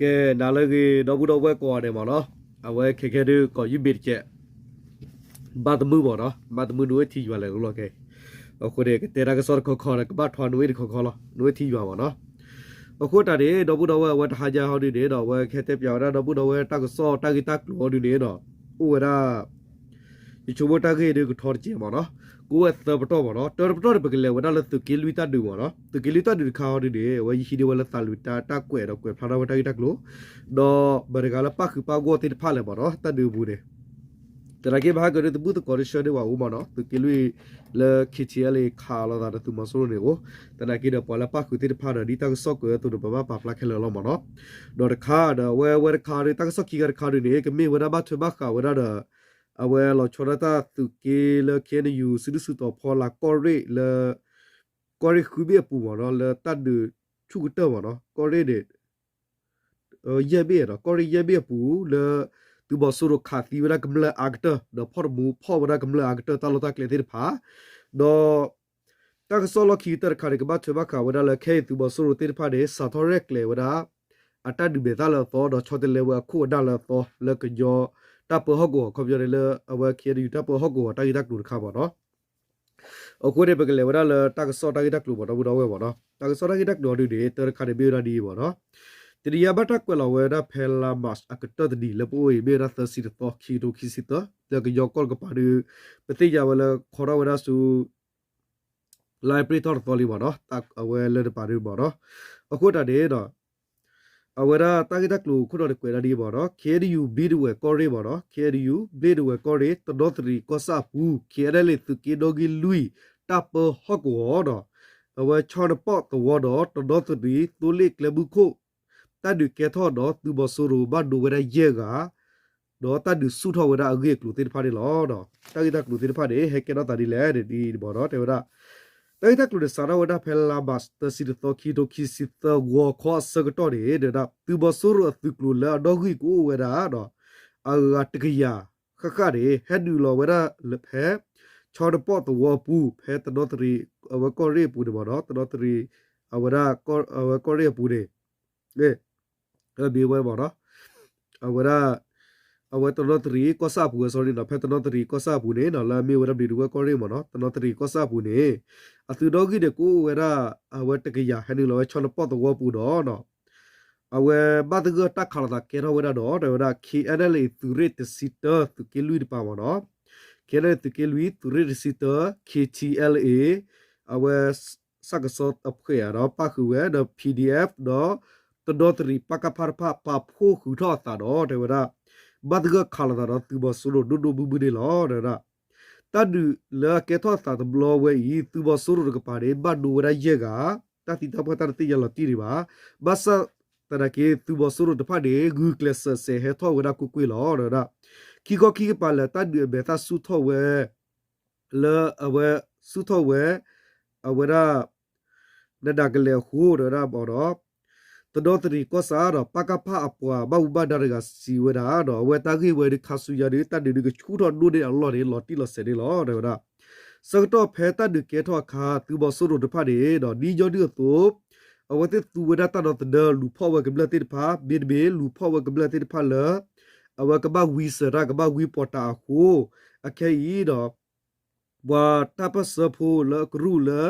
ကဲ နၤလၢအဂ့ၤ ဒီပုၢ်ဒီဝဲၢ်ကိးဂၤဒဲးမ့ၢ်နီၤ, အဝဲခဲကဲဒုး ကီၢ်ယုၢ်ဘ့ၣ်တကဲး ဘၣ်သမုၢ်မ့ၢ်နီၤ, ဘၣ်သမုၢ်နွံထံယွၤလဲၤလိၤလီၤကဲ, အဃိန့ၣ် ကတဲတၢ်ကစီၣ်တခီခီန့ၣ် ကဘၣ်ထွါနွံတခီခီလီၤ, နွံထံယွၤမ့ၢ်နီၤ. အဃိတၢ်န့ၣ် ဒီပုၢ်ဒီဝဲၢ်အဝဲတဟါညါဟီဒုန့ၣ်ဒီး အဝဲကဟဲတဲပၠးဝဲဒၣ်ဒီပုၢ်ဒီဝဲၢ်တၢ်ကစီၣ်တၢ်ဂ့ၢ်တၢ်ကျိၤဟီဒုန့ၣ်ဒီး အိၣ်ဝဲဒၣ် ယဆိကမိၣ်တၢ်ဂ့ၢ်ဒုးကထီတကဲးမ့ၢ်နီၤ, ကအိၣ်ဝဲသၢပတီၢ်မ့ၢ်နီၤ, တၢတပတီၢ်န့ၣ် ပကလဲၤဝဲဒၣ်လၢသုးက့လွံၢ်တၢ်ဒုးမ့ၢ်နီၤ, သုးက့လွံၢ်တၢ်ဒုးတခါဟီဒုန့ၣ် အဝဲယဟံးန့ၢ်ဝဲလၢသးလွံၢ်တၢ်ကွဲးဒီးကွဲးဖျါထီၣ်ဝဲတၢ်ဂ့ၢ်တၢ်ကျိၤ, ဒီးမတၤတဂၤလၢပၣ်ဃုာ်ပၣ်ဂီၢ်သ့ၣ်တဖၣ်လဲၣ်မ့ၢ်နီၤ, တၢ်ဒုးအပူၤန့ၣ် သနာ်က့မဟါကဒုး တဘူၣ်သကိးတဆှၢဒုးဝဲအိၣ်မ့ၢ်နီၤ, သုးက့လွံၢ်လၢ KTLA ခးလိာ်သးဒီးသုးမီၤစိရိၤန့ၣ်အိၣ်, သနာ်က့ဒီးပှၤလၢပၣ်ဃုာ်သ့ၣ်တဖၣ်ဒီး ဒ်တၢ်ကစီၣ်ကွဲးအသိးဒီး ပဘၣ်ပာ်ဖျါခဲလၢာ်လီၤမ့ၢ်နီၤ. ဒီးတခါဒီးအဝဲဝဲတခါဒီး တၢ်ကစီၣ်ခံခါတခါဒုန့ၣ် ကမ့ၢ်ဝဲဒၣ်ဘၣ်ထွဲဘၣ်ဃးဝဲဒၣ်ဒီး အဝဲလီၤဆီဒၣ်တၢ်သုးက့လၢ KNU စုဒုၣ်စုတီၤဖီလာ်ကီၢ်ရ့ၣ်လၢ ကီၢ်ရ့ၣ်ဃုဘ့ၣ်အပူၤမ့ၢ်နီၤ, လၢတၢ်ဒုးဆူၣ်ကတၢၢ်မ့ၢ်နီၤ, ကီၢ်ရ့ၣ်န့ၣ် ယဲၢ်ဘ့ၣ်ဒီး ကီၢ်ရ့ၣ်ယဲၢ်ဘ့ၣ်အပူၤလၢ သုးမီၤစိရိၤခးသံဝဲဒၣ်ကမျၢၢ်အါကတၢၢ် ဒီးဖီၣ်တမူဖီၣ်ဝဲဒၣ်ကမျၢၢ်အါကတၢၢ်တၢ်လီၢ်တၢ်ကျဲသ့ၣ်တဖၣ်, ဒီး တၢ်ကစီၣ်လီၢ်ခံကတၢၢ်တခါန့ၣ် ကဘၣ်ထွဲဘၣ်ဃးဝဲဒၣ်လၢ ခဲအံၤသုးမီၤစိရိၤသ့ၣ်တဖၣ်န့ၣ် စးထီၣ်ရဲၣ်ကျဲၤဝဲဒၣ် အတၢ်ဒုးမဲာ်သၣ်လၢအသီ ဒီးဆီတလဲဝဲအခိၣ်အနၢ်လၢအသီ လၢကညီတၢ်ပၢဟီၣ်ကဝီၤ ခီပညီန့ၣ်လၢ အဝဲ KNU တၢ်ပၢဟီၣ်ကဝီၤတၢ်ဂ့ၢ်တၢ်ကျိၤတခါမ့ၢ်နီၤ. အဃိန့ၣ် ပကလဲၤဝဲဒၣ်လၢတၢ်ကစီၣ်တၢ်ဂ့ၢ်တၢ်ကျိၤမ့ၢ်နီၤ ဒီပုၢ်ဒီဝဲၢ်မ့ၢ်နီၤ. တၢ်ကစီၣ်တၢ်ဂ့ၢ်တၢ်ကျိၤအီၤဒုန့ၣ် တၢတခါန့ၣ်မ့ၢ်ဝဲဒၣ်ဒ်အံၤမ့ၢ်နီၤ. တနံၤအံၤဘၣ်တၢ်ကွဲးလီၤဝဲဒၣ်ဖဲလါ March အကတၢၢ်တနံၤလၢပအိၣ်အံၤ မ့ၢ်ဝဲဒၣ်သၢဆံတသီ ခံကထိခံဆံသၢ လၢကညီကီၢ်တကပၤဒု ပသ့ၣ်ညါဝဲလၢခီထီၣ်ဝဲဒၣ်ဆူ လါအ့ဖြ့ၣ်ထီၣ်တသီလံမ့ၢ်နီၤ အဝဲလၢတပၤဒုမ့ၢ်နီၤ. အဃိတၢ်န့ၣ်ဒီး အဝဲဒၣ်တၢ်ဂ့ၢ်တၢ်ကျိၤခိၣ်တီန့ၣ်ကွဲးဒၣ်ဒ်အံၤမ့ၢ်နီၤ KNU ဘျ့ဒဝဲၢ်ကီၢ်ရ့ၣ်မ့ၢ်နီၤ KNU ဘျ့ဒဝဲၢ်ကီၢ်ရ့ၣ် တနီသရံၣ်ကီၢ်ဆၣ်အပူၤ KNLA သုးက့နီၣ်ဂံၢ်လွံၢ် တၢ်ပၢဟီၣ်ကဝီၤဒီး အဝဲဆီနပီၣ်သဝီဒီး တနီသရံၣ်သိလ့ၣ်ကျဲမုၢ်ခိၣ် တၢ်ဒုးကဲထီၣ်ဒီးသုးမီၤစိရိၤဘၣ်ဒိဝဲဒၣ်ယဲၢ်ဂၤ ဒီးတၢ်ဒုးဆူၣ်ထီၣ်ဝဲဒၣ်အဂ့ၢ်အကျိၤသ့ၣ်တဖၣ်န့ၣ်လီၤ. တၢ်ဂ့ၢ်တၢ်ကျိၤသ့ၣ်တဖၣ်န့ၣ် ဟဲကဲထီၣ်သးဒ်လဲၣ်န့ၣ် ဒ်အံၤမ့ၢ်နီၤ တဲဝဲဒၣ် တၢ်ဂ့ၢ်တၢ်ကျိၤန့ၣ် စးထီၣ်ဝဲဒၣ်ဖဲလါမး သၢဆံတသီ ခံကထိခံဆံသၢ ဂီၤခီအဆၢကတီၢ်န့ၣ် တဲဝဲဒၣ် သုးမီၤစိရိၤအသုးကျိၤလၢအနီၣ်ဂံၢ်ကအိၣ်ဝဲဒၣ်ဒီး အဂၤတကယၤဃၣ်ဃၣ်န့ၣ် ဟဲနုာ်လီၤဝဲဒၣ်လၢဖဲ ဆီနပီၣ်သဝီအပူၤ ဖဲတနီသရံၣ် အဝဲကီၢ်ရ့ၣ်အပူၤန့ၣ်မ့ၢ်နီၤ တနီသရံၣ် အဝဲဒၣ် အဝဲကီၢ်ရ့ၣ်အပူၤန့ၣ် မ့ၢ်ဝဲမ့ၢ်နီၤ အဝဲဒၣ် အဝဲတနီသရံၣ်ကီၢ်ဆၣ်အပူၤဝဲ sorry နီၤ ဖဲတနီသရံၣ်ကီၢ်ဆၣ်အပူၤန့ၣ်နီၤ လၢအမ့ၢ်ဝဲဒၣ်ဘျ့ဒဝဲၢ်ကီၢ်ရ့ၣ်မ့ၢ်နီၤ တနီသရံၣ်ကီၢ်ဆၣ်အပူၤန့ၣ် အသုးနီၣ်ဂံၢ်န့ၣ် ကအိၣ်ဝဲဒၣ် အဝဲတကယၤ ဟဲနုာ်လီၤဝဲဆီနပီၣ်သဝီပူၤဒီးနီၤ အဝဲဘၣ်သဂၢၢ်တၢ်ခးလိာ်သးကဲထီၣ်ဝဲဒၣ်ဒီး တဲဝဲဒၣ် KNLA သုးရ့ၣ်တဆံတၢ သုးက့လွံၢ်တပၤမ့ၢ်နီၤ KNLA သုးက့လွံၢ် သုးရ့ၣ်တဆံတၢ KTLA အဝဲ စကစ အဖှဲးဒီးပၣ်ဃုာ်ဝဲဒီး PDF ဒီး တနီသရံၣ် ပကဖ တဖၣ် ပာ်ဖှိၣ်ဃုာ်ထီၣ်အသးဒီး တဲဝဲဒၣ် ဘၣ်သဂၢၢ်ခးလိာ်သးဒီးသုးမီၤစိရိၤဒိၣ်ဒိၣ်မုၢ်မုၢ်န့ၣ်လီၤ တဲဝဲဒၣ် တၢ်ဒုးလၢအကဲထီၣ်သးတဘျီဝဲအံၤ သုးမီၤစိရိၤတကပၤန့ၣ် ဘၣ်ဒိဝဲဒၣ်ယဲၢ်ဂၤ တၢ်သံတၢ်ပှၢ်တၢ်တသ့ၣ်ညါလီၤတံၢ်ဒံးဘၣ် ဘၣ်ဆၣ်သနာ်က့ သုးမီၤစိရိၤတဖၣ်န့ၣ် ဂုာ်ကျဲးစၢးစဲးဟဲထီၣ်ဝဲဒၣ်ကွ့ၢ်ကွ့ၢ်လီၤ တဲဝဲဒၣ် ခံခီခံကပၤလၢတၢ်ဒုးအမဲာ်သၣ်ဆူၣ်ထီၣ်ဝဲ လၢအဝဲဆူၣ်ထီၣ်ဝဲ အဝဲဒၣ် နဒၣ်ကလဲာ်အဃိ တဲဝဲဒၣ်မ့ၢ်နီၤ တနီသရံၣ်ကီၢ်ဆၣ်ဒီး ပကဖ အပှၤဘၣ်မူဘၣ်ဒါတဂၤစံးဝဲဒၣ်ဒီး အဝဲတၢ်ဂ့ၢ်ဝဲဒုးခါဆူညါဒုး တၢ်ဒုးဒုးကဆူၣ်ထီၣ်ဒိၣ်န့ၢ်အလီၢ်န့ၣ် လီၤတံၢ်လီၤဆဲးန့ၣ်လီၤ တဲဝဲဒၣ် ဆၢကတီၢ်ဖဲတၢ်ဒုးကဲထီၣ်အခါ သုးမီၤစိရိၤတဖၣ်န့ၣ်ဒီး ဒ်ညီဒုၣ်အသိး အဝဲသ့ၣ်သူဝဲဒၣ်တၢ်ဒီသဒၢလူၤဖီၣ်ဝဲကမျၢၢ်သ့ၣ်တဖၣ် မ့တမ့ၢ်လူၤဖီၣ်ဝဲကမျၢၢ်သ့ၣ်တဖၣ်လၢ အဝဲကဘၣ်ဝံစၢၤတၢ် ကဘၣ်ဝံပီၤတၢ်အဃိ အခဲအံၤဒီး ပှၤတၢ်ပၢၢ်ဆၢဖိလၢအကရူၢ်လၢ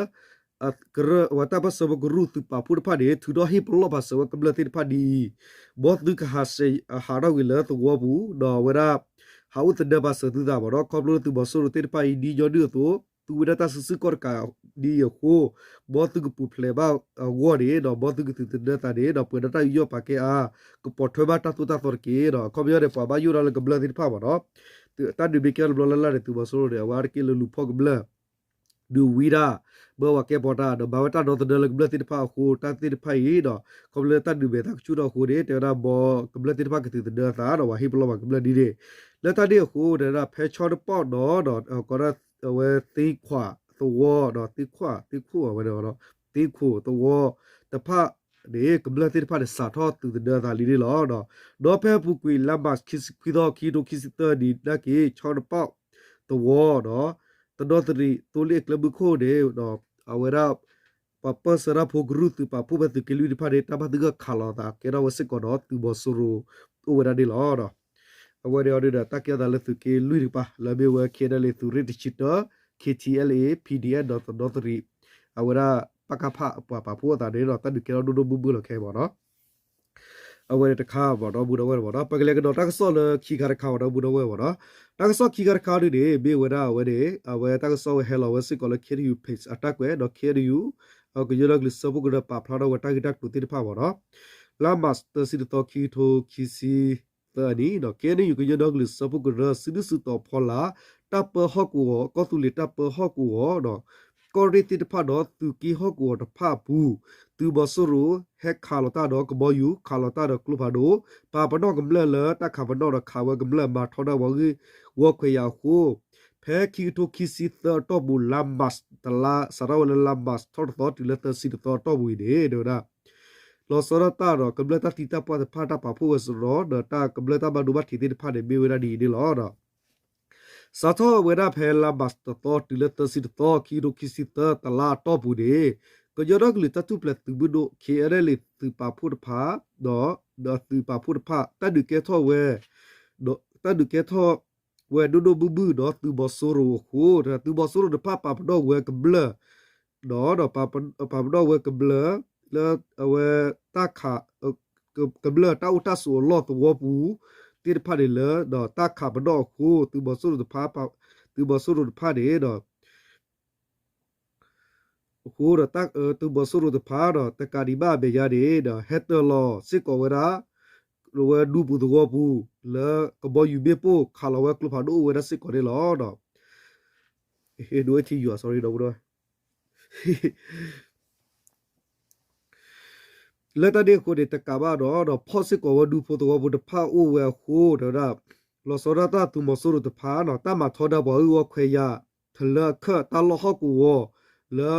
ပှၤတၢ်ပၢၢ်ဆၢဖိကရူၢ်သုးပာ်ဖှိၣ်တဖၣ်န့ၣ် ထုးထီၣ်ဟ့ၣ်ပလီၢ်ပာ်စၢၤဝဲကမျၢၢ်သ့ၣ်တဖၣ်ဒ်အံၤ, မ်သုကဟးဆှဲးဟးထီၣ်ကွံာ်လၢသဝီပူၤ ဒီးအဝဲဒၣ် ဟးအိၣ်သဒၢပာ်စၢၤသုသးမ့ၢ်နီၤ, ခီဖျိလၢသုးမီၤစိရိၤသ့ၣ်တဖၣ်အံၤ ဒ်ညီဒုၣ်အသိး သူဝဲဒၣ်တၢ်စုဆူၣ်ကီၢ်တကးဒ်အံၤအဃိ, မ်သုကပူၤဖျဲးဘၣ်အဂီၢ်န့ၣ်ဒီး မ်သုကသုးသဒၢသးန့ၣ်ဒီး ပှဲၤဒီးတၢ်ယူးယီၣ်ပာ်ကဲအါ, ကပိာ်ထွဲဘၣ်တၢ်သိၣ်တၢ်သီတက့ၢ်ဒီး အခီပညီန့ၣ် ပှၤဘၣ်ယိၣ်ဒၣ်လၢကမျၢၢ်သ့ၣ်တဖၣ်မ့ၢ်နီၤ, တၢ်ဒုးမ့ၢ်ကဲထီၣ်တဘျီလၢ်လၢ်န့ၣ် သုးမီၤစိရိၤန့ၣ် အဝဲအါတက့ၢ်လၢလူၤဖီၣ်ကမျၢၢ် ဒုးဝံဒၣ် ဘၢဝဲကဲပီၤတၢ် ဒီးမၤဝဲတၢ်ဒီသဒၢလၢကမျၢၢ်သ့ၣ်တဖၣ်အဃိ တၢ်သ့ၣ်တဖၣ်အံၤဒီး ခီဖျိလၢတၢ်ဒုးမဲာ်သၣ်ကဆူၣ်ထီၣ်အဃိန့ၣ် တဲဝဲဒၣ် မ်ကမျၢၢ်သ့ၣ်တဖၣ်ကသုးသဒၢအသးဒီး ပှၤဟ့ၣ်ပလီၢ်ပာ်ကမျၢၢ်ဒ်န့ၣ်, လၢတၢ်န့ၣ်အဃိ တဲဝဲဒၣ် ဖဲဆီတပီၣ်ဒီး ဒီး ကီးဒၣ် အဝဲသ့ခွးသဝီဒီး သ့ခွး သ့ခွးဝဲ သ့ခိၣ်သဝီတဖၣ်န့ၣ် ကမျၢၢ်သ့ၣ်တဖၣ်န့ၣ် စးထီၣ်သုးသဒၢအသးလံန့ၣ်လီၤ. ဒီးဖဲအပူၤကွံာ် လါမး ခံဆံခွံသီ ခံကထိခံဆံသၢနံၤ နာ်က့ ဆီတပီၣ်သဝီဒီး တနီသရံၣ်သိလ့ၣ်အကျဲမုၢ်ခိၣ်န့ၣ်ဒီး အဝဲဒၣ် ပှၤပၢၢ်ဆၢတၢ်ဖိကရူၢ် သုးပာ်ဖှိၣ်ဖဲသုးက့လွံၢ်တဖၣ်န့ၣ် တၢ်ဘၣ်သဂၢၢ်ခးလီၤအသးကဲထီၣ်ဝဲစ့ၢ်ကီးဒီး သုးမီၤစိရိၤအိၣ်ဝဲဒၣ်န့ၣ်လီၤ. အဝဲန့ၣ်အီၤဒုးဒီး တၢ်ကဲထီၣ်သးလၢသုးက့လွံၢ်တကပၤ လၢအမ့ၢ်ဝဲ KNLA သုးရ့ၣ်တဆံတၢ, KTLA, PDF ဒီးသဒီသရံး အဝဲဒၣ် ပကဖ ပှၤပာ်ဖှိၣ်အသးန့ၣ်ဒီး တၢ်ဒုးကဲထီၣ်ဒိၣ်ဒိၣ်မုၢ်မုၢ်လီၤခဲအံၤမ့ၢ်နီၤ. အဝဲန့ၣ်တခါမ့ၢ်နီၤ ဒီပုၢ်ဒီဝဲၢ်မ့ၢ်နီၤ. ပကလဲၤကဒီးတၢ်ကစီၣ်လၢခံခါတခါမ့ၢ်နီၤ ဒီပုၢ်ဒီဝဲၢ်မ့ၢ်နီၤ. တၢ်ကစီၣ်ခံခါတခါဒုးန့ၣ် မ့ၢ်ဝဲဒၣ်အဝဲန့ၣ် အဝဲတၢ်ကစီၣ်ဝဲဟဲလီၤဝဲစ့ၢ်ကီးလၢ KNU page အတၢ်ကွဲးဒီး KNU ကညီဒီကလုာ်စၢဖှိၣ်ကရၢပာ်ဖျါထီၣ်ဝဲတၢ်ဂ့ၢ်တၢ်ကျိၤသ့ၣ်တဖၣ်မ့ၢ်နီၤ. လါမၢ်ၡး သၢဆံတသီ ခံကထိခံဆံသၢအနံၣ်ဒီး KNU ကညီဒီကလုာ်စၢဖှိၣ်ကရၢ စုဒုၣ်စုတီၤဖီလာ် တၢ်ပၢဟီၣ်ကဝီၤ ကီၢ်သူလ့ၤတၢ်ပၢဟီၣ်ကဝီၤဒီး ကီၢ်ရ့ၣ်သ့ၣ်တဖၣ်ဒီးသုးက့ဟီၣ်ကဝီၤတဖၣ်အပူၤ သုးမီၤစိရိၤဟဲခးလီၤတၢ်ဒီးကဘီယူၤ ခးလီၤတၢ်ဒီးကျိဖးဒိၣ် ပာ်ပနီၣ်ကမျၢၢ်လၢတၢ်ခးပနီၣ်ဒီးခးဝဲကမျၢၢ်မၤထီဒါပှၤဂ့ၢ်ဂီၢ်ခွဲးယာ်အဃိ ဖဲခံကထိခံဆံသၢအတီၢ်ပူၤ လါမၢ်ၡး တလါ စးထီၣ်ဝဲလၢလါမၢ်ၡး ထီၣ်တသီတုၤလၢသၢဆံတသီအတီၢ်ပူၤအံၤန့ၣ် တဲဝဲဒၣ် လီၤဆီဒၣ်တၢ်ဒီးကမျၢၢ်တၢ်သံတၢ်ပှၢ်တဖၣ်တၢ်ပာ်ဖှိၣ်ဝဲစရီဒီးတၢ်ကမျၢၢ်တၢ်ဘၣ်ဒိဘၣ်ထံးသ့ၣ်တဖၣ်န့ၣ် မ့ၢ်ဝဲဒၣ်ဒ်အံၤန့ၣ်လီၤ. စးထီၣ်ဝဲဒၣ်ဖဲလါမၢ်ၡးတသီတုၤလၢသၢဆံတသီ ခံကထိခံဆံသၢ တလါအတီၢ်ပူၤန့ၣ် ကညီဒီကလုာ်တၢ်ထူၣ်ဖျဲးသုးမုၢ်ဒိၣ် KNLA သုးပာ်ဖှိၣ်တဖၣ် ဒီးသုးပာ်ဖှိၣ်တဖၣ် တၢ်ဒုးကဲထီၣ်ဝဲ ဒီးတၢ်ဒုးကဲထီၣ်ဝဲဒိၣ်ဒိၣ်မုၢ်မုၢ်ဒီးသုးမီၤစိရိၤအဃိ သုးမီၤစိရိၤတဖၣ်ပာ်ပနီၣ်ဝဲကမျၢၢ် ဒီးပာ်ပနီၣ်ဝဲကမျၢၢ် လၢအဝဲတၢ်ခး ကမျၢၢ်တၢ်အိၣ်တၢ်ဆိးအလီၢ်သဝီပူၤသ့ၣ်တဖၣ်န့ၣ်လၢ ဒီးတၢ်ခးပနီၣ်အဃိ သုးမီၤစိရိၤတဖၣ် သုးမီၤစိရိၤတဖၣ်န့ၣ်ဒီး အဃိဒီး သုးမီၤစိရိၤတဖၣ်ဒီး တကးဒံးဘၣ်အမဲာ်ညါန့ၣ်ဒီး ဟဲတၢၤလီၤစ့ၢ်ကီးဝဲဒၣ် ဝဲဒူပူၤသဝီပူၤ လၢကဘီယူၤမ့ၣ်ပိၢ်ခးလီၤဝဲကျိဖးဒိၣ်အိၣ်ဝဲဒၣ်စ့ၢ်ကီးန့ၣ်လီၤ. ဒိးထံယွၤ sorry ဒီပုၢ်ဒီဝဲၢ် လၢတၢ်န့ၣ်အဃိန့ၣ် တကးဘၣ်ဒီး ဒီးဖီၣ်စ့ၢ်ကီးဝဲဒူဖိသဝီဖိတဖၣ်အိၣ်ဝဲအဃိ တဲဝဲဒၣ် လီၤဆီဒၣ်တၢ်သုးမီၤစိရိၤတဖၣ်နီၤ တၢ်မၤထီဒါပှၤဂ့ၢ်ဝီခွဲးယာ် ထလၢအခၢၣ်တၢ်လီၢ်ဟီၣ်ကဝီၤ လၢ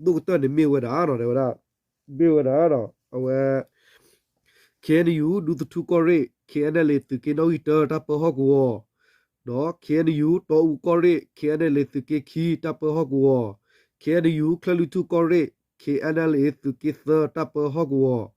ဒိၣ်ကတၢၢ်န့ၣ်မ့ၢ်ဝဲဒၣ် တဲဝဲဒၣ် မ့ၢ်ဝဲဒၣ်ဒီး အဝဲ KNU ဒူသထူကီၢ်ရ့ၣ် KNLA သုးက့နီၣ်ဂံၢ်တၢ တၢ်ပၢဟီၣ်ကဝီၤ ဒီး KNU တီအူကီၢ်ရ့ၣ် KNLA သုးက့ခံ တၢ်ပၢဟီၣ်ကဝီၤ KNU ချၢၣ်လွံၢ်ထူၣ်ကီၢ်ရ့ၣ် KNLA သုးက့သၢ တၢ်ပၢဟီၣ်ကဝီၤ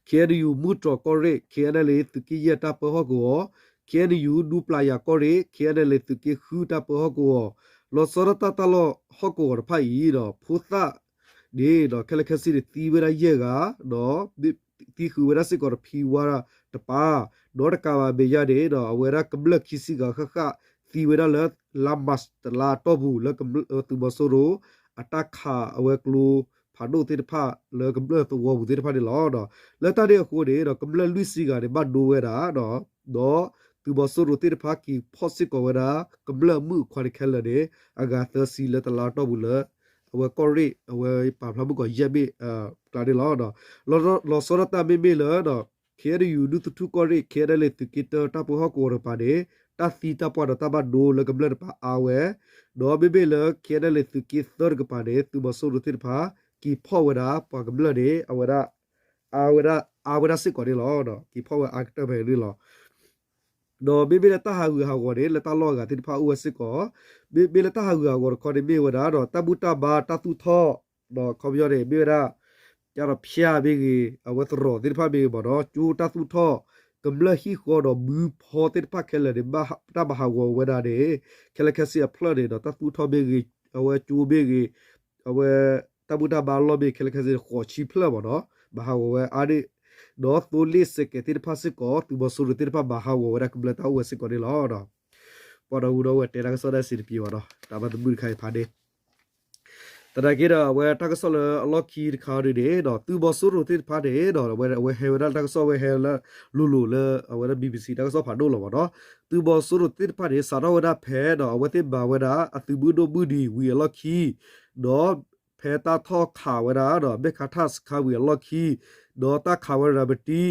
KNU မုၢ်တြီၤကီၢ်ရ့ၣ် KNLA သုးက့ယဲၢ် တၢ်ပၢဟီၣ်ကဝီၤ KNU ဒူပျၢ်ယၤကီၢ်ရ့ၣ် KNLA သုးက့ဃု တၢ်ပၢဟီၣ်ကဝီၤ လီၤဆီဒၣ်တၢ်တၢ်လီၢ်ဟီၣ်ကဝီၤတဖၣ်အံၤဒီး ဖိသၣ်န့ၣ်ဒီး ခဲလၢာ်ခဲဆ့န့ၣ် သံဝဲဒၣ်ယဲၢ်ဂၤ ဒီး သံဃုာ်ဝဲဒၣ်စ့ၢ်ကီးတဖံဝါတပၤ ဒီးတကးဘၣ်မဲာ်ညါန့ၣ်ဒီး အဝဲဒၣ်ကမျၢၢ်ခံဆံဂၤဃၣ်ဃၣ် သံဝဲဒၣ်လၢ လါမၢ်ၡးတလါအတီၢ်ပူၤ လၢသုးမီၤစိရိၤ အတၢ်ခးအဝဲကျိဖးဒိၣ်သ့ၣ်တဖၣ် လၢကမျၢၢ်သဝီပူၤသ့ၣ်တဖၣ်န့ၣ်လီၤ. လၢတၢ်န့ၣ်အဃိန့ၣ်ဒီး ကမျၢၢ်လွံၢ်ဆံဂၤန့ၣ် ဘၣ်ဒိဝဲဒၣ် ဒီးသုးမီၤစိရိၤသ့ၣ်တဖၣ်က့ၤဖီၣ်စ့ၢ်ကီးဝဲဒၣ် ကမျၢၢ်အမုၣ်အခွါန့ၣ်ခဲလၢာ်န့ၣ် အဂၤသၢဆံလၢတလါအတီၢ်ပူၤလၢ အဝဲကီၢ်ရ့ၣ် အဝဲပာ်ဖျါမုၢ်ကီးယဲၢ်ဘ့ၣ်အကျါန့ၣ်လီၤ. လီၤဆီဒၣ်တၢ်မ့မ့ၢ်လၢ KNU ဒူသထူကီၢ်ရ့ၣ် KNLA သုးက့တၢ တၢ်ပၢဟီၣ်ကဝီၤတကပၤန့ၣ် တၢ်သံတၢ်ပှၢ်ဒီးတၢ်ဘၣ်ဒိလၢကမျၢၢ်တကပၤအါဝဲ, ဒီးမ့မ့ၢ်လၢ KNLA သုးက့သၢတကပၤန့ၣ် သုးမီၤစိရိၤသ့ၣ်တဖၣ် က့ၤဖီၣ်ဝဲဒၣ်ပှၤကမျၢၢ်န့ၣ် အဝဲဒၣ် အါဝဲဒၣ် အါဝဲဒၣ်စ့ၢ်ကီးန့ၣ်လီၤ. က့ၤဖီၣ်ဝဲအါကတၢၢ်ဖဲန့ၣ်လီၤ. ဒီးမ့မ့ၢ်လၢတၢ်ဟးဂူာ်ဟးဂီၤန့ၣ် လၢတၢ်လီၢ်အဂၤသ့ၣ်တဖၣ်အိၣ်ဝဲစ့ၢ်ကီး, မ့မ့ၢ်လၢတၢ်ဟးဂူာ်ဟးဂီၤတခီန့ၣ်မ့ၢ်ဝဲဒၣ်ဒီး တၢ်ဘူၣ်တၢ်ဘါတၢ်သူၣ်ထီၣ် ဒီးခီပညီန့ၣ် မ့ၢ်ဝဲဒၣ် ကၢ်ဒီးဖၠၣ်မ့ၢ်ဂ့ၤ အဝဲသရိာ်သ့ၣ်တဖၣ်မ့ၢ်ဂ့ၤမ့ၢ်နီၤ ကၠိတၢ်သူၣ်ထီၣ် ကမျၢၢ်ဟံၣ်ဃီဒီးဘုဖီသ့ၣ်တဖၣ်ခဲလၢာ်န့ၣ် တၢ်မၤဟးဂီၤဝဲဒၣ်န့ၣ် ခဲလၢာ်ခဲဆ့အဖျၢၣ်န့ၣ်ဒီး တၢ်သူၣ်ထီၣ်မ့ၢ်ဂ့ၤ အဝဲကၠိမ့ၢ်ဂ့ၤ အဝဲ တၢ်ဘူၣ်တၢ်ဘါအလီၢ်မ့ၢ်ဂ့ၤ ခဲလၢာ်ခဲဆ့န့ၣ် ဃိးဆံဖျၢၣ်မ့ၢ်နီၤ မၤဟးဂီၤဝဲအါန့ၣ် ဒီးသိလ့ၣ်စဲးကဲးသ့ၣ်တဖၣ်စ့ၢ်ကီး သုးမီၤစိရိၤသ့ၣ်တဖၣ်မၤဟးဂီၤဝဲဒၣ်ကမျၢၢ်တၢ်အိၣ်ဝဲစ့ၢ်ကီးန့ၣ်လီၤ. ပှၤဒီပုၢ်ဒီဝဲၢ်တဲတၢ်ကစီၣ်ဒၣ်စံးတပံၤမ့ၢ်နီၤ တၢ်ဘၣ်သမုၣ်တခါအံၤဖးန့ၣ် သနာ်က့ဒီး အဝဲတၢ်ကစီၣ်လၢအလီၢ်ခံတခါဒ်န့ၣ်ဒီး သုးမီၤစိရိၤသ့ၣ်တဖၣ်န့ၣ်ဒီး အဝဲဟဲဝဲဒၣ်တၢ်ကစီၣ်ဝဲဟဲလၢ လိၤလိၤလၢ အဝဲဒၣ် BBC တၢ်ကစီၣ်ဖးဒိၣ်လီၤမ့ၢ်နီၤ သုးမီၤစိရိၤသ့ၣ်တဖၣ်န့ၣ် စးထီၣ်ဝဲဒၣ်ဖဲဒီး အဝဲသ့ၣ်မၤဝဲဒၣ် အသုးမုၢ်ဒိၣ်မုၢ်နံၤဝံၤအလီၢ်ခံ ဒီးဖဲတၢ်ထီၣ်ခးဝဲဒၣ်ဒီး မဲၢ်ခါထၣ်စခါဝံၤအလီၢ်ခံ ဒီးတၢ်ခးဝဲရၤမတံ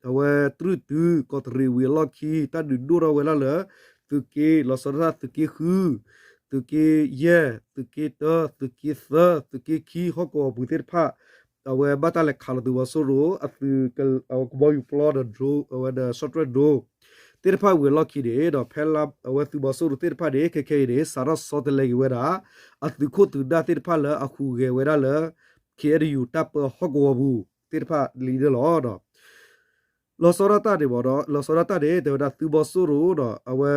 အဝဲတြုၢ်တုၤကီးတရံးဝံၤအလီၢ်ခံ တၢ်ဒုးဒိၣ်ထီၣ်ဝဲဒၣ်လၢ သုးက့ လီၤဆီဒၣ်တၢ်သုးက့ဃု သုးက့ယဲၢ် သုးက့တၢ သုးက့သၢ သုးက့ခံ ဟီၣ်ကဝီၤပူၤသ့ၣ်တဖၣ် အဝဲဘၣ်တၢ်လဲၤခးလီၤသုးမီၤစိရိၤ အသုး ကဘီယူၤပျီဒီး drone အဝဲဒီး short range drone သ့ၣ်တဖၣ်ဝံၤအလီၢ်ခံန့ၣ်ဒီး ဖဲလၢအဝဲသုးမီၤစိရိၤသ့ၣ်တဖၣ်န့ၣ် ခဲခဲအံၤန့ၣ် စးထီၣ်ဆီတလဲက့ၤဝဲဒၣ် အသုးခိၣ်သုးနၢ်သ့ၣ်တဖၣ်လၢအဟူးဂဲၤဝဲဒၣ်လၢ ခ့ၣ်အဲၣ်ယူၣ် တၢ်ပၢဟီၣ်ကဝီၤပူၤသ့ၣ်တဖၣ်လံန့ၣ်လီၤ. လီၤဆီဒၣ်တၢ်န့ၣ်ဘၣ်ဒီး လီၤဆီဒၣ်တၢ်န့ၣ် တဲဝဲဒၣ်သုးမီၤစိရိၤဒီး အဝဲ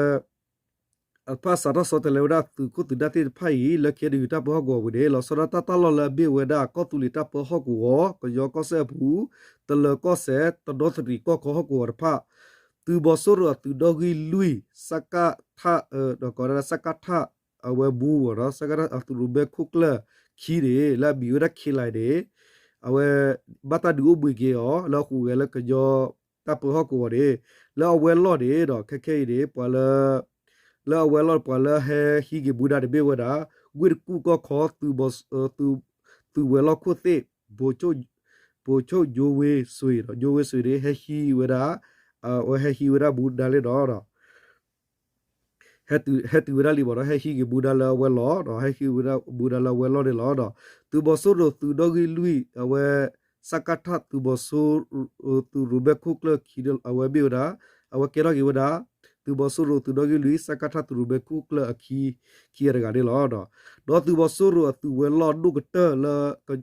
အတဖၣ်စးထီၣ်ဆီတလဲဝဲဒၣ်သုးခိၣ်သုးနၢ်သ့ၣ်တဖၣ်အံၤ လၢခ့ၣ်အဲၣ်ယူၣ် တၢ်ပၢဟီၣ်ကဝီၤပူၤန့ၣ် လီၤဆီဒၣ်တၢ်တၢ်လီၢ်လၢအမ့ၢ်ဝဲဒၣ် ကီၢ်သူလ့ၤတၢ်ပၢဟီၣ်ကဝီၤ, ကညီကီၢ်စဲၣ်အပူၤ, တလၢၤကီၢ်စဲၣ်, တဒီသရံၣ်ကီၢ်ခီဟီၣ်ကဝီၤတဖၣ်, သုးမီၤစိရိၤအသုးဒီဂံၢ်လွံၢ် စကထ ဒီးကိးဝဲဒၣ် စကထ အဝဲမူဝဲဒီး စကထ အသုးရိၣ်မဲခိၣ်ကျၢၢ်ခံန့ၣ် လၢအမံၤဝဲဒၣ် ခ့လၢ်န့ၣ် အဝဲ ဘၣ်တၢ်ဒုးအိၣ်ဘှံးက့ၤအီၤ လၢအဟူးဂဲၤလၢကညီတၢ်ပၢဟီၣ်ကဝီၤန့ၣ် လၢအဝဲလီၢ်န့ၣ်ဒီး ခဲခဲအံၤန့ၣ် ပှၤလၢ လၢအဝဲလီၢ် ပှၤလၢဟဲဟံးက့ၤမူဒါန့ၣ် မ့ၢ်ဝဲဒၣ် ဝ့ၢ်တကူၣ်ကီၢ်ခီ သုးဝဲၤလီၢ်ခိၣ်သ့ၣ် ဘိၣ် ဘိၣ်ဆိၣ်ညိဝ့စွ့ၤဒီး ညိဝ့စွ့ၤန့ၣ် ဟဲဟံးဝဲဒၣ် အဝဲဟဲဟံးဝဲဒၣ်မူဒါလံဒီး ဟဲတုၤဝဲဒၣ်လံမ့ၢ်ဒီး ဟဲဟံးက့ၤမူဒါလၢအဝဲလီၢ်ဒီး ဟဲဟံးဝဲဒၣ်မူဒါလၢအဝဲလီၢ်န့ၣ်လီၤဒီး သုးမီၤစိရိၤသုးဒီဂံၢ်လွံၢ် အဝဲ စကထ သုးမီၤစိရိၤ သုးရိၣ်မဲခိၣ်ကျၢၢ်ခံ အဝဲမ့ၢ်ဝဲဒၣ် အဝဲကဲထီၣ်က့ၤဝဲဒၣ် သုးမီၤစိရိၤသုးဒီဂံၢ်လွံၢ် စကထ သုးရိၣ်မဲခိၣ်ကျၢၢ်အခံ ခံဂၤတဂၤန့ၣ်လီၤ. ဒီးသုးမီၤစိရိၤအသုးဝဲၤလီၢ်ဒိၣ်ကတၢၢ်လၢ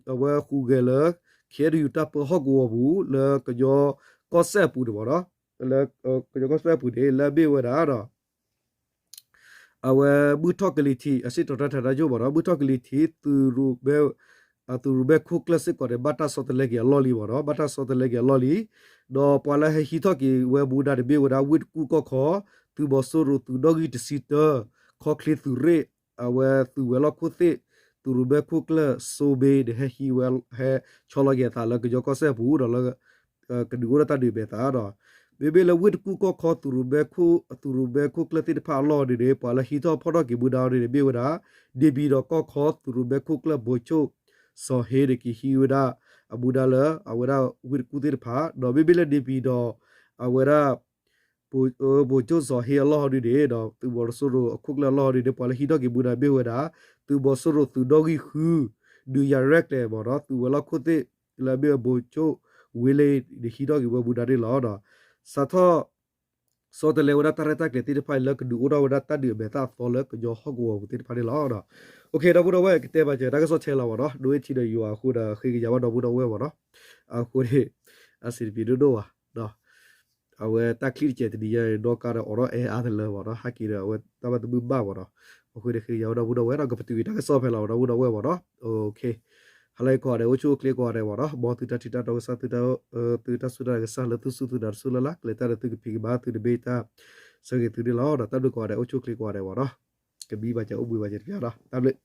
အဝဲဟူးဂဲၤလၢ ခ့ၣ်အဲၣ်ယူၣ် တၢ်ပၢဟီၣ်ကဝီၤပူၤ လၢကညီကီၢ်စဲၣ်အပူၤန့ၣ်မ့ၢ်ဒီး လၢ ကညီကီၢ်စဲၣ်အပူၤန့ၣ် လၢအမ့ၢ်ဝဲဒၣ်ဒီး အဝဲမုၢ်ထီၣ်ကလံၤထံး အစ့ၣ်တီၤတၢ်ထးတၢ်ယိၣ်မ့ၢ်ဒီး မုၢ်ထီၣ်ကလံၤထံး သုးရိၣ်မဲခိၣ်ကျၢၢ်စ့ၢ်ကီးန့ၣ် ဘၣ်တၢ်ဆီတလဲက့ၤအလီၢ်လံမ့ၢ်ဒီး ဘၣ်တၢ်ဆီတလဲက့ၤအလီၢ်လံ. ဒီးပှၤလၢဟဲဟံးထီၣ်က့ၤဝဲမူဒါန့ၣ်မ့ၢ်ဝဲဒၣ် ဝ့ၢ်တကူၣ်ကီၢ်ခီ သုးမီၤစိရိၤသုးဒီဂံၢ်တဆံတၢ ခီချ့သုးရ့ၣ် အဝဲသုးဝဲၤလီၢ်ခိၣ်သ့ၣ် သုးရိၣ်မဲခိၣ်ကျၢၢ်စိဘ့န့ၣ် ဟဲဟံးဝဲ ဟဲဆီလီၤက့ၤအသးလၢကညီကီၢ်စဲၣ်အပူၤဒီးလၢ ကဒုးအိၣ်ဒီးတၢ်ဒုးမဲာ်သးဒီး မ့မ့ၢ်လၢဝ့ၢ်တကူၣ်ကီၢ်ခီ သုးရိၣ်မဲခိၣ်ကျၢၢ်သ့ၣ်တဖၣ်အလီၢ်န့ၣ်န့ၣ် ပှၤလၢဟံးထီၣ်ဖီၣ်ထီၣ်က့ၤမူဒါအီၤန့ၣ်န့ၣ် မ့ၢ်ဝဲဒၣ် ဒ့ပံၤဒီးကီၢ်ခီ သုးရိၣ်မဲခိၣ်ကျၢၢ် ဘိၣ်ဆိၣ်စီၤဟ့န့ၣ် က့ၤဟံးဝဲဒၣ် အမူဒါလၢ အဝဲဒၣ်ဝ့ၢ်တကူၣ်သ့ၣ်တဖၣ် ဒီးမ့မ့ၢ်လၢဒ့ပံၤဒီး အဝဲဒၣ် ဘိၣ်ဆိၣ်စီၤဟ့အလီၢ်ဟီဒုန့ၣ်ဒီး သုးမီၤစိရိၤအခိၣ်ကျၢၢ်အလီၢ်ဟီဒုန့ၣ် ပှၤလၢဟံးထီၣ်က့ၤမူဒါမ့ၢ်ဝဲဒၣ် သုးမီၤစိရိၤသုးဒီဂံၢ်ဃု ဒုးယၤရဲၣ်ကျဲၤမ့ၢ်ဒီး သုးဝဲၤလီၢ်ခိၣ်သ့ၣ် လၢအမ့ၢ်ဝဲဘိၣ်ဆိၣ်ဝ့လ့န့ၣ် ဟံးထီၣ်က့ၤဝဲမူဒါန့ၣ်လီၤဒီး စးထီၣ် ဆီတလဲဝဲဒၣ်တၢ်ရဲၣ်တၢ်ကျဲၤသ့ၣ်တဖၣ်အံၤလၢကဒုးအိၣ်ထီၣ်ဝဲဒၣ်တၢ်ဒုးအမဲာ်သၣ်အသီလၢကညီဟီၣ်ကဝီၤပူၤသ့ၣ်တဖၣ်န့ၣ်လီၤ. ဒီး ဒီပုၢ်ဒီဝဲၢ် ကတဲဘၣ်စၢၤတၢ်ကစီၣ်ထဲလီၤမ့ၢ်ဒီး ဒိးအ့ၣ်ထံဒီးယွၤအဃိဒီး ဃ့ကညးဘၣ်ဒီပုၢ်ဒီဝဲၢ်မ့ၢ်ဒီး အဃိန့ၣ် အဆင်တပြေဒိၣ်ဒိၣ်ဘၣ် အဝဲတၢ်ချံတစဲးတနံၤညါန့ၣ် ဒီကါဒီးအိးထီၣ်အဲအါတလၢမ့ၢ်ဒီး ဟဲက့ၤဒီးအဝဲတၢ်ဘၣ်သမုၢ်ဘၣ်မ့ၢ်ဒီး အဃိန့ၣ်ဃ့ကညးဝဲဒီပုၢ်ဒီဝဲၢ်ဒီး ကပတုာ်က့ၤတၢ်ကစီၣ်ဖဲလီၤဒီပုၢ်ဒီဝဲၢ်မ့ၢ်ဒီး ဟါလၢအံၤကိးဂၤဒဲး အိၣ်ဆူၣ်အိၣ်ချ့ကိးဂၤဒဲးမ့ၢ်ဒီး မ်သုတၢ်ထံၣ်တၢ်တီကစၢ် သုတၢ်စူၢ်တၢ်နာ်ကစၢ်လၢသုစူၢ်သုနာ်တစိၢ်လၢ်လၢ် ကလဲၤတၢ်ဒီးသုကဖံးကမၤသုတဘ့ၣ်တၢ် ဆၢဂ့ၤသုန့ၣ်လီၤဒီး တၢ်ဘျုးကိးဂၤဒဲး အိၣ်ဆူၣ်အိၣ်ချ့ကိးဂၤဒဲးမ့ၢ်ဒီး ကဘံၣ်ဘၣ်စၢၤအိၣ်ဘှံးဘၣ်စၢၤတဖၣ်ဒီး တၢ်ဘျုး